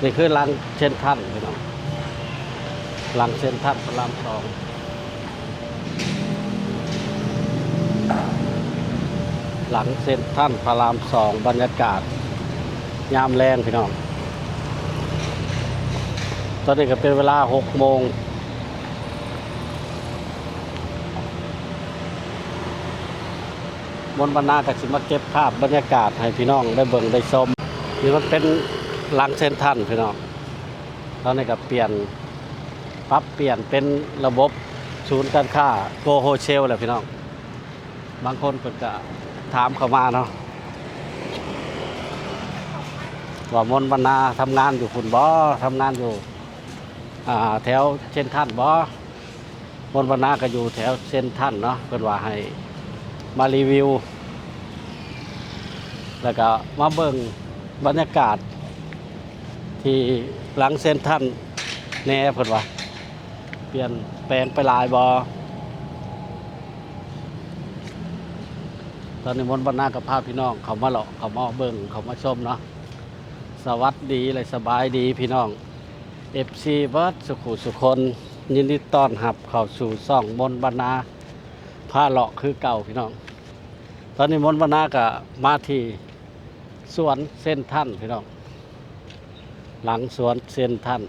ນີ້ຄືຫຼັງເຊັນທຣານພີ່ນ້ອງ ຫຼັງເຊັນທຣານພະລາມສອງ ຫຼັງເຊັນທຣານພະລາມສອງ ບັນຍາກາດຍາມແລງພີ່ນ້ອງ. ຕອນນີ້ກໍເປັນເວລາຫົກໂມງ. ມົນວັນນາກໍຊິມາເກັບພາບບັນຍາກາດໃຫ້ພີ່ນ້ອງໄດ້ເບິ່ງໄດ້ຊົມ. ນີ້ມັນເປັນຫຼັງເຊັນທຣານພີ່ນ້ອງ. ຕອນນີ້ກໍປ່ຽນ ປັບປ່ຽນເປັນລະບົບສູນການຄ້າ Go Wholesale ແລ້ວພີ່ນ້ອງ. ບາງຄົນເພິ່ນກໍຖາມເຂົ້າມາເນາະ ວ່າມົນວັນນາທຳງານຢູ່ພຸ້ນບໍ່ ທຳງານຢູ່ ອ່າ ແຖວເຊັນທຣານບໍ່? ມົນວັນນາກໍຢູ່ແຖວເຊັນທຣານເນາະ ເພິ່ນວ່າໃຫ້ມາຣີວິວ ແລ້ວກໍມາເບິ່ງບັນຍາກາດທີ່ຫຼັງເຊັນທຣານແດ່ ເພິ່ນວ່າປ່ຽນແປງໄປຫຼາຍບໍ່? ຕອນນີ້ມົນວັນນາກໍພາພີ່ນ້ອງເຂົ້າມາເລາະ ເຂົ້າມາເບິ່ງ ເຂົ້າມາຊົມເນາະ. ສະຫວັດດີ ແລະ ສະບາຍດີພີ່ນ້ອງ ເອັຟຊີ ເບິດສຸຂູສຸຄົນ ຍິນດີຕ້ອນຮັບເຂົ້າສູ່ຊ່ອງມົນວັນນາພາເລາະຄືເກົ່າພີ່ນ້ອງ. ຕອນນີ້ມົນວັນນາກໍມາທີ່ສວນເຊັນທຣານພີ່ນ້ອງ ຫຼັງສວນເຊັນທຣານ.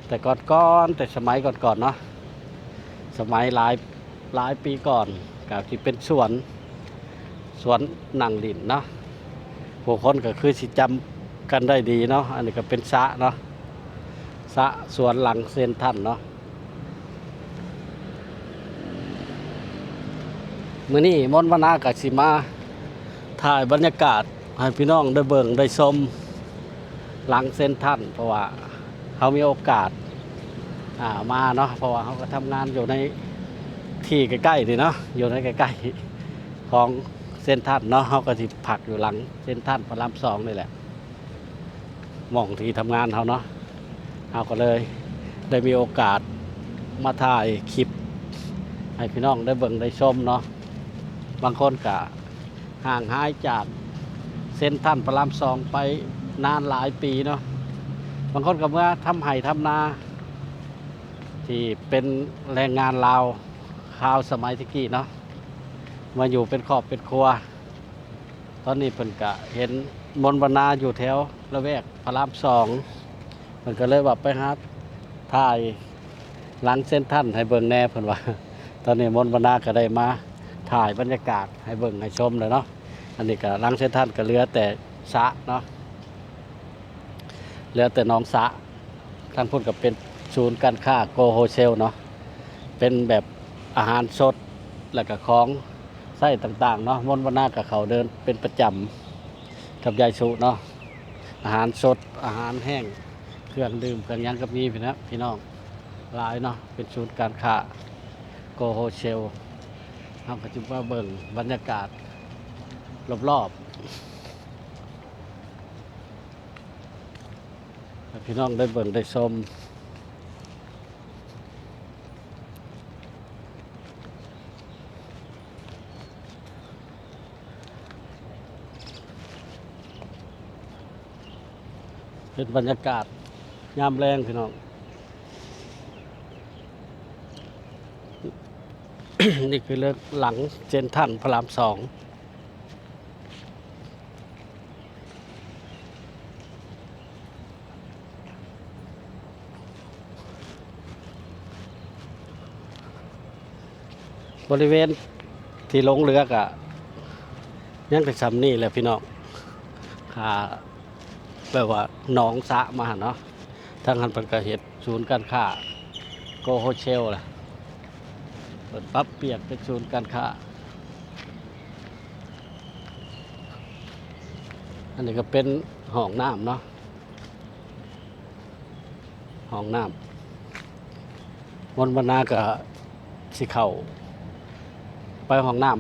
ແຕ່ກ່ອນໆ ແຕ່ສະໄໝກ່ອນໆເນາະ ສະໄໝຫຼາຍ ຫຼາຍປີກ່ອນ ກໍຊິເປັນສວນ ສວນນັ່ງຫຼິ້ນເນາະ ຜູ້ຄົນກໍຄືຊິຈຳກັນໄດ້ດີເນາະ. ອັນນີ້ກໍເປັນສະເນາະ ສະສວນຫຼັງເຊັນທຣານເນາະ. ມື້ນີ້ມົນວັນນາກໍຊິມາ ຖ່າຍບັນຍາກາດໃຫ້ພີ່ນ້ອງໄດ້ເບິ່ງໄດ້ຊົມຫຼັງເຊັນທຣານ ເພາະວ່າເຮົາມີໂອກາດ ອ່າ ມາເນາະ ເພາະວ່າເຮົາກໍທຳງານຢູ່ໃນທີ່ໃກ້ໆນີ້ເນາະ ຢູ່ໃນໃກ້ໆຂອງເຊັນທຣານເນາະ ເຮົາກໍຊິພັກຢູ່ຫຼັງເຊັນທຣານພະລາມສອງນີ້ແຫຼະ ໝ່ອງທີ່ທຳງານເຮົາເນາະ. ເຮົາກໍເລີຍໄດ້ມີໂອກາດມາຖ່າຍຄລິບໃຫ້ພີ່ນ້ອງໄດ້ເບິ່ງໄດ້ຊົມເນາະ. ບາງຄົນກະຫ່າງຫາຍຈາກເຊັນທຣານພະລາມສອງໄປນານຫຼາຍປີເນາະ, ບາງຄົນກໍເມືອທຳໄຮ່ທຳນາ ທີ່ເປັນແຮງງານລາວຄາວສະໄໝແຕ່ກີ້ເນາະ, ມາຢູ່ເປັນຄອບເປັນຄົວ. ຕອນນີ້ເພິ່ນກະເຫັນມົນວັນນາຢູ່ແຖວລະແວກພະລາມສອງ ເພິ່ນກໍເລີຍວ່າໄປຫາຖ່າຍຫຼັງເຊັນທຣານໃຫ້ເບິ່ງແດ່ ເພິ່ນວ່າ. ຕອນນີ້ມົນວັນນາກໍໄດ້ມາຖ່າຍບັນຍາກາດໃຫ້ເບິ່ງໃຫ້ຊົມແລ້ວເນາະ. ອັນນີ້ກໍຫຼັງເຊັນທຣານກໍເຫຼືອແຕ່ສະເນາະ, ເຫຼືອແຕ່ໜອງສະ. ທາງພຸ້ນກໍເປັນສູນການຄ້າ Go Wholesale ເນາະ, ເປັນແບບອາຫານສົດ ແລ້ວກໍຂອງໃຊ້ຕ່າງໆເນາະ. ມົນວັນນາກໍເຂົ້າເດີນເປັນປະຈຳກັບຍາຍສຸເນາະ. ອາຫານສົດ ອາຫານແຫ້ງ ເຄື່ອງດື່ມ ເຄື່ອງຫຍັງກໍມີພີ່ນ້ອງ ພີ່ນ້ອງ ຫຼາຍເນາະ. ເປັນສູນການຄ້າ Go Wholesale. ເຮົາກໍຈະມາເບິ່ງບັນຍາກາດລອບໆ ໃຫ້ພີ່ນ້ອງໄດ້ເບິ່ງໄດ້ຊົມ. ເປັນບັນຍາກາດຍາມແລງພີ່ນ້ອງ. ນີ້ຄືເລິກຫຼັງເຊັນທຣານພະລາມສອງ. ບໍລິເວນທີ່ລົງເຮືອກະຍັງແຕ່ສ່ຳນີ້ແຫຼະພີ່ນ້ອງ, ຫາ ແບບວ່າໜອງສະມາຫັ້ນເນາະ. ທາງຫັ້ນເພິ່ນກະເຮັດສູນການຄ້າ Go Wholesale ລະ ເພິ່ນປັບປ່ຽນເປັນສູນການຄ້າ. ອັນນີ້ກໍເປັນຫ້ອງນ້ຳເນາະ, ຫ້ອງນ້ຳ. ມົນວັນນາກໍຊິເຂົ້າໄປຫ້ອງນ້ຳ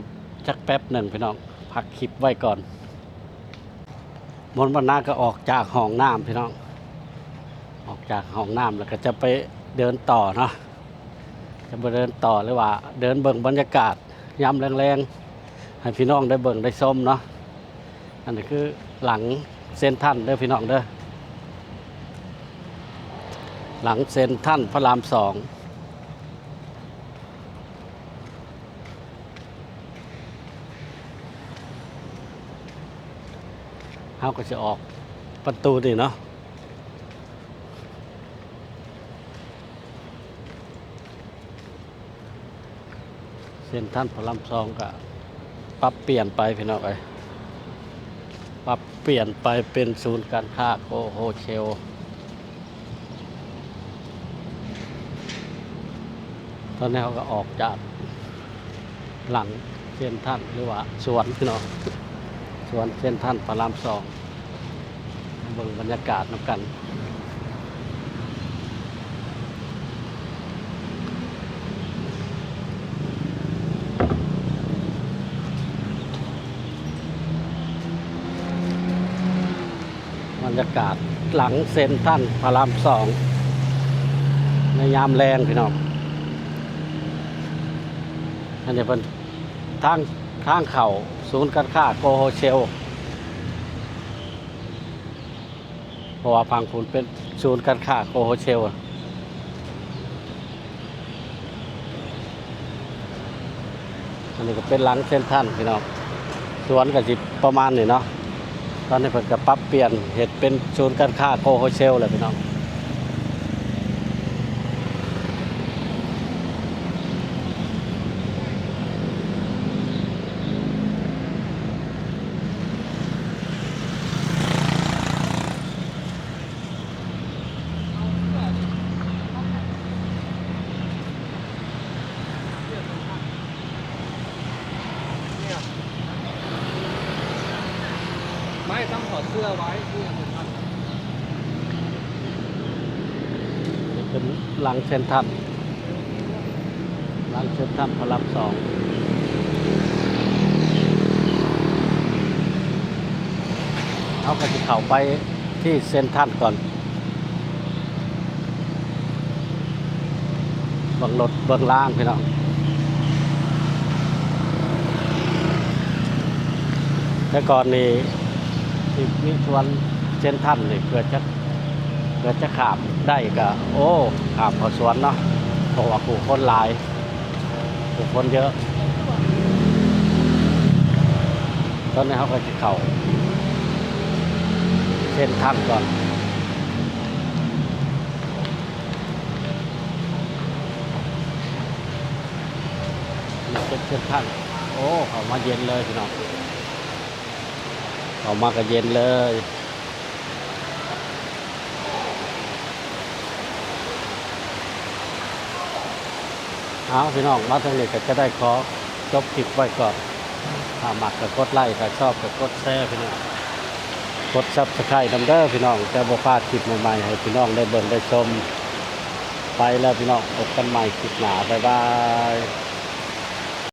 ຈັກແປັບໜຶ່ງພີ່ນ້ອງ, ພັກຄລິບໄວ້ກ່ອນ. ມົນວັນນາກໍອອກຈາກຫ້ອງນ້ຳພີ່ນ້ອງ, ອອກຈາກຫ້ອງນ້ຳແລ້ວກໍຈະໄປເດີນຕໍ່ເນາະ, ຈະໄປເດີນຕໍ່ ຫຼືວ່າເດີນເບິ່ງບັນຍາກາດຍາມແລງໆ ໃຫ້ພີ່ນ້ອງໄດ້ເບິ່ງໄດ້ຊົມເນາະ. ອັນນີ້ຄືຫຼັງເຊັນທຣານເດີພີ່ນ້ອງເດີ. ຫຼັງເຊັນທຣານພະລາມສອງ ເຮົາກໍຊິອອກປະຕູນີ້ເນາະ. ເຊັນທຣານພະລາມສອງກໍປັບປ່ຽນໄປພີ່ນ້ອງເອີຍ, ປັບປ່ຽນໄປເປັນສູນການຄ້າໂກໂຮເຊລ. ຕອນນີ້ເຮົາກໍອອກຈາກຫຼັງເຊັນທຣານ ຫຼືວ່າສວນພີ່ນ້ອງ, ສວນເຊັນທຣານພະລາມສອງ. ເບິ່ງບັນຍາກາດນຳກັນ. ບັນຍາກາດຫຼັງເຊັນທຣານພະລາມສອງ ໃນຍາມແລງພີ່ນ້ອງ. ອັນນີ້ເພິ່ນ ທາງ ທາງເຂົ້າສູນການຄ້າໂກໂຮເຊລ. ເພາະວ່າຝັ່ງພຸ້ນເປັນສູນການຄ້າໂກໂຮເຊລ. ອັນນີ້ກໍເປັນຫຼັງເຊັນທຣານພີ່ນ້ອງ, ສວນກໍຊິປະມານນີ້ເນາະ. ຕອນນີ້ເພິ່ນກໍປັບປ່ຽນເຮັດເປັນສູນການຄ້າໂກໂຮເຊລແລ້ວພີ່ນ້ອງ. ไม้ต้องถอดเสื้อไว้ที่สำคัญ ເປັນຫຼັງເຊັນທຣານ ຫຼັງເຊັນທຣານພະລາມສອງ. ເຮົາກໍຊິເຂົ້າໄປທີ່ເຊັນທຣານກ່ອນ. ເບິ່ງລົດເບິ່ງລາງພີ່ນ້ອງ. ແຕ່ກ່ອນນີ້ທີ່ມີສວນເຊັນທຣານນີ້ ເພື່ອຈະ ເພື່ອຈະຂ້າມໄດ້ກໍ ໂອ້ ຂ້າມເຂົ້າສວນເນາະ, ເພາະວ່າຜູ້ຄົນຫຼາຍ ຜູ້ຄົນເຍີະ. ຕອນນີ້ເຮົາກໍຊິເຂົ້າເຊັນທຣານກ່ອນ. ນີ້ເປັນເສັ້ນທາງ ໂອ້ ເຂົ້າມາເຢັນເລີຍພີ່ນ້ອງ, ເຂົ້າມາກໍເຢັນເລີຍ. ເອົາ ພີ່ນ້ອງ ມາທາງນີ້ກໍຈະໄດ້ຂໍຈົບຄລິບໄວ້ກ່ອນ. ຖ້າມັກກໍກົດໄລ, ຖ້າຊອບກໍກົດແຊ ພີ່ນ້ອງ, ກົດຊັບສະໄຄຣບ໌ນຳເດີພີ່ນ້ອງ, ຈະບໍ່ພາດຄລິບໃໝ່ໆໃຫ້ພີ່ນ້ອງໄດ້ເບິ່ງໄດ້ຊົມ. ໄປແລ້ວພີ່ນ້ອງ, ພົບກັນໃໝ່ຄລິບໜ້າ. ບາຍບາຍ.